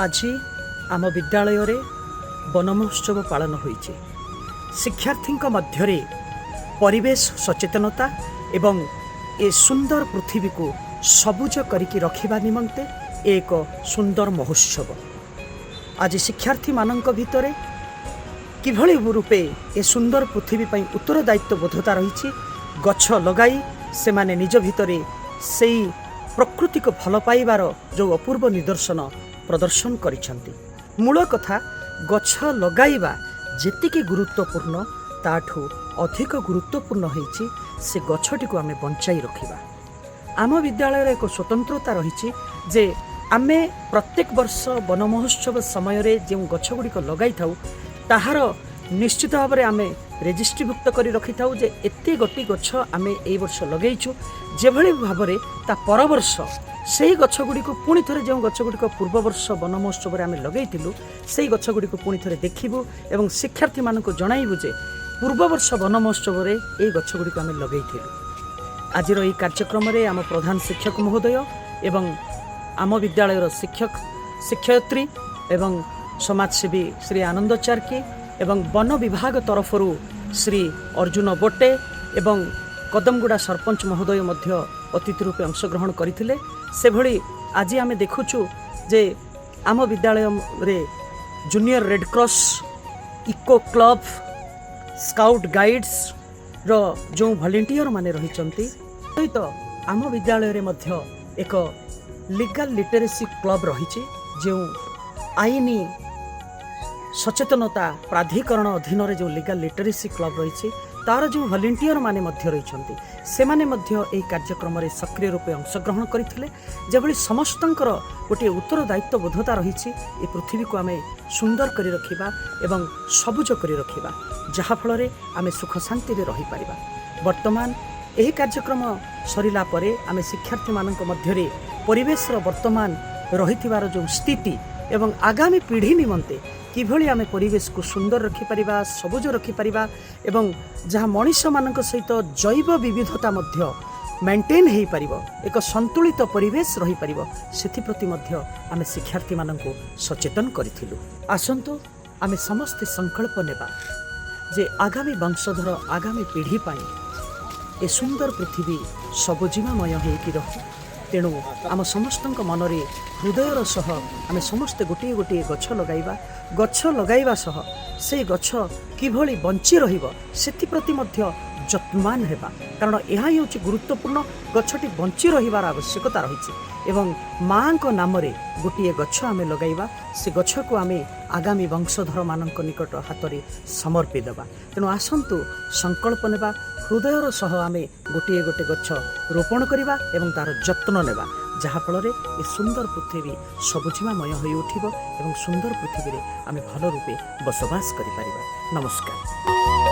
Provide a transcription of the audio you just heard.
ଆଜି ଆମ ବିଦ୍ୟାଳୟରେ ବନ ମହୋତ୍ସବ ପାଳନ ହୋଇଛି। ଶିକ୍ଷାର୍ଥୀଙ୍କ ମଧ୍ୟରେ ପରିବେଶ ସଚେତନତା ଏବଂ ଏ ସୁନ୍ଦର ପୃଥିବୀକୁ ସବୁଜ କରିକି ରଖିବା ନିମନ୍ତେ ଏକ ସୁନ୍ଦର ମହୋତ୍ସବ। ଆଜି ଶିକ୍ଷାର୍ଥୀମାନଙ୍କ ଭିତରେ କିଭଳି ରୂପେ ଏ ସୁନ୍ଦର ପୃଥିବୀ ପାଇଁ ଉତ୍ତରଦାୟିତ୍ୱ ବୋଧତା ରହିଛି, ଗଛ ଲଗାଇ ସେମାନେ ନିଜ ଭିତରେ ସେଇ ପ୍ରକୃତିକୁ ଭଲ ପାଇବାର ଯେଉଁ ଅପୂର୍ବ ନିଦର୍ଶନ ପ୍ରଦର୍ଶନ କରିଛନ୍ତି। ମୂଳ କଥା, ଗଛ ଲଗାଇବା ଯେତିକି ଗୁରୁତ୍ୱପୂର୍ଣ୍ଣ, ତାଠୁ ଅଧିକ ଗୁରୁତ୍ୱପୂର୍ଣ୍ଣ ହେଇଛି ସେ ଗଛଟିକୁ ଆମେ ବଞ୍ଚାଇ ରଖିବା। ଆମ ବିଦ୍ୟାଳୟରେ ଏକ ସ୍ୱତନ୍ତ୍ରତା ରହିଛି ଯେ ଆମେ ପ୍ରତ୍ୟେକ ବର୍ଷ ବନ ମହୋତ୍ସବ ସମୟରେ ଯେଉଁ ଗଛ ଗୁଡ଼ିକ ଲଗାଇଥାଉ, ତାହାର ନିଶ୍ଚିତ ଭାବରେ ଆମେ ରେଜିଷ୍ଟ୍ରିଭୁକ୍ତ କରି ରଖିଥାଉ ଯେ ଏତେ ଗୋଟି ଗଛ ଆମେ ଏଇ ବର୍ଷ ଲଗେଇଛୁ। ଯେଭଳି ଭାବରେ ତା ପରବର୍ଷ ସେହି ଗଛ ଗୁଡ଼ିକୁ ପୁଣି ଥରେ, ଯେଉଁ ଗଛ ଗୁଡ଼ିକ ପୂର୍ବ ବର୍ଷ ବନ ମହୋତ୍ସବରେ ଆମେ ଲଗେଇଥିଲୁ, ସେଇ ଗଛ ଗୁଡ଼ିକୁ ପୁଣି ଥରେ ଦେଖିବୁ ଏବଂ ଶିକ୍ଷାର୍ଥୀମାନଙ୍କୁ ଜଣାଇବୁ ଯେ ପୂର୍ବ ବର୍ଷ ବନ ମହୋତ୍ସବରେ ଏଇ ଗଛ ଗୁଡ଼ିକୁ ଆମେ ଲଗେଇଥିଲୁ। ଆଜିର ଏହି କାର୍ଯ୍ୟକ୍ରମରେ ଆମ ପ୍ରଧାନ ଶିକ୍ଷକ ମହୋଦୟ ଏବଂ ଆମ ବିଦ୍ୟାଳୟର ଶିକ୍ଷକ ଶିକ୍ଷୟିତ୍ରୀ ଏବଂ ସମାଜସେବୀ ଶ୍ରୀ ଆନନ୍ଦ ଚାର୍କି ଏବଂ ବନ ବିଭାଗ ତରଫରୁ ଶ୍ରୀ ଅର୍ଜୁନ ବୋଟେ ଏବଂ କଦମଗୁଡ଼ା ସରପଞ୍ଚ ମହୋଦୟ ମଧ୍ୟ ଅତିଥି ରୂପେ ଅଂଶଗ୍ରହଣ କରିଥିଲେ। ସେଭଳି ଆଜି ଆମେ ଦେଖୁଛୁ ଯେ ଆମ ବିଦ୍ୟାଳୟରେ junior red cross, eco club, scout ଗାଇଡ୍ସର ଯେଉଁ ଭଲେଣ୍ଟିୟର ମାନେ ରହିଛନ୍ତି, ସହିତ ଆମ ବିଦ୍ୟାଳୟରେ ମଧ୍ୟ ଏକ ଲିଗାଲ ଲିଟରେସି କ୍ଲବ୍ ରହିଛି, ଯେଉଁ ଆଇନ ସଚେତନତା ପ୍ରାଧିକରଣ ଅଧୀନରେ ଯେଉଁ ଲିଗାଲ ଲିଟରେସି କ୍ଲବ୍ ରହିଛି, ତାର ଯେଉଁ ଭଲେଣ୍ଟିୟର ମାନେ ମଧ୍ୟ ରହିଛନ୍ତି, ସେମାନେ ମଧ୍ୟ ଏହି କାର୍ଯ୍ୟକ୍ରମରେ ସକ୍ରିୟ ରୂପେ ଅଂଶଗ୍ରହଣ କରିଥିଲେ। ଯେଭଳି ସମସ୍ତଙ୍କର ଗୋଟିଏ ଉତ୍ତରଦାୟିତ୍ୱ ବୋଧତା ରହିଛି, ଏ ପୃଥିବୀକୁ ଆମେ ସୁନ୍ଦର କରି ରଖିବା ଏବଂ ସବୁଜ କରି ରଖିବା, ଯାହାଫଳରେ ଆମେ ସୁଖ ଶାନ୍ତିରେ ରହିପାରିବା। ବର୍ତ୍ତମାନ ଏହି କାର୍ଯ୍ୟକ୍ରମ ସରିଲା ପରେ ଆମେ ଶିକ୍ଷାର୍ଥୀମାନଙ୍କ ମଧ୍ୟରେ ପରିବେଶର ବର୍ତ୍ତମାନ ରହିଥିବାର ଯେଉଁ ସ୍ଥିତି ଏବଂ ଆଗାମୀ ପିଢ଼ି ନିମନ୍ତେ କିଭଳି ଆମେ ପରିବେଶକୁ ସୁନ୍ଦର ରଖିପାରିବା, ସବୁଜ ରଖିପାରିବା ଏବଂ ଯାହା ମଣିଷମାନଙ୍କ ସହିତ ଜୈବ ବିବିଧତା ମଧ୍ୟ ମେଣ୍ଟେନ୍ ହୋଇପାରିବ, ଏକ ସନ୍ତୁଳିତ ପରିବେଶ ରହିପାରିବ, ସେଥିପ୍ରତି ମଧ୍ୟ ଆମେ ଶିକ୍ଷାର୍ଥୀମାନଙ୍କୁ ସଚେତନ କରିଥିଲୁ। ଆସନ୍ତୁ, ଆମେ ସମସ୍ତେ ସଂକଳ୍ପ ନେବା ଯେ ଆଗାମୀ ବଂଶଧର, ଆଗାମୀ ପିଢ଼ି ପାଇଁ ଏ ସୁନ୍ଦର ପୃଥିବୀ ସବୁଜିମାମୟ ହେଇକି ରହୁ। ତେଣୁ ଆମ ସମସ୍ତଙ୍କ ମନରେ ହୃଦୟର ସହ ଆମେ ସମସ୍ତେ ଗୋଟିଏ ଗୋଟିଏ ଗଛ ଲଗାଇବା। ଗଛ ଲଗାଇବା ସହ ସେଇ ଗଛ କିଭଳି ବଞ୍ଚି ରହିବ, ସେଥିପ୍ରତି ମଧ୍ୟ ଯତ୍ନବାନ ହେବା, କାରଣ ଏହା ହିଁ ହେଉଛି ଗୁରୁତ୍ୱପୂର୍ଣ୍ଣ। ଗଛଟି ବଞ୍ଚି ରହିବାର ଆବଶ୍ୟକତା ରହିଛି ଏବଂ ମାଆଙ୍କ ନାମରେ ଗୋଟିଏ ଗଛ ଆମେ ଲଗାଇବା। ସେ ଗଛକୁ ଆମେ ଆଗାମୀ ବଂଶଧରମାନଙ୍କ ନିକଟ ହାତରେ ସମର୍ପି ଦେବା। ତେଣୁ ଆସନ୍ତୁ, ସଂକଳ୍ପ ନେବା, ହୃଦୟର ସହ ଆମେ ଗୋଟିଏ ଗୋଟିଏ ଗଛ ରୋପଣ କରିବା ଏବଂ ତା'ର ଯତ୍ନ ନେବା, ଯାହାଫଳରେ ଏ ସୁନ୍ଦର ପୃଥିବୀ ସବୁଜିମାମୟ ହୋଇଉଠିବ ଏବଂ ସୁନ୍ଦର ପୃଥିବୀରେ ଆମେ ଭଲ ରୂପେ ବସବାସ କରିପାରିବା। ନମସ୍କାର।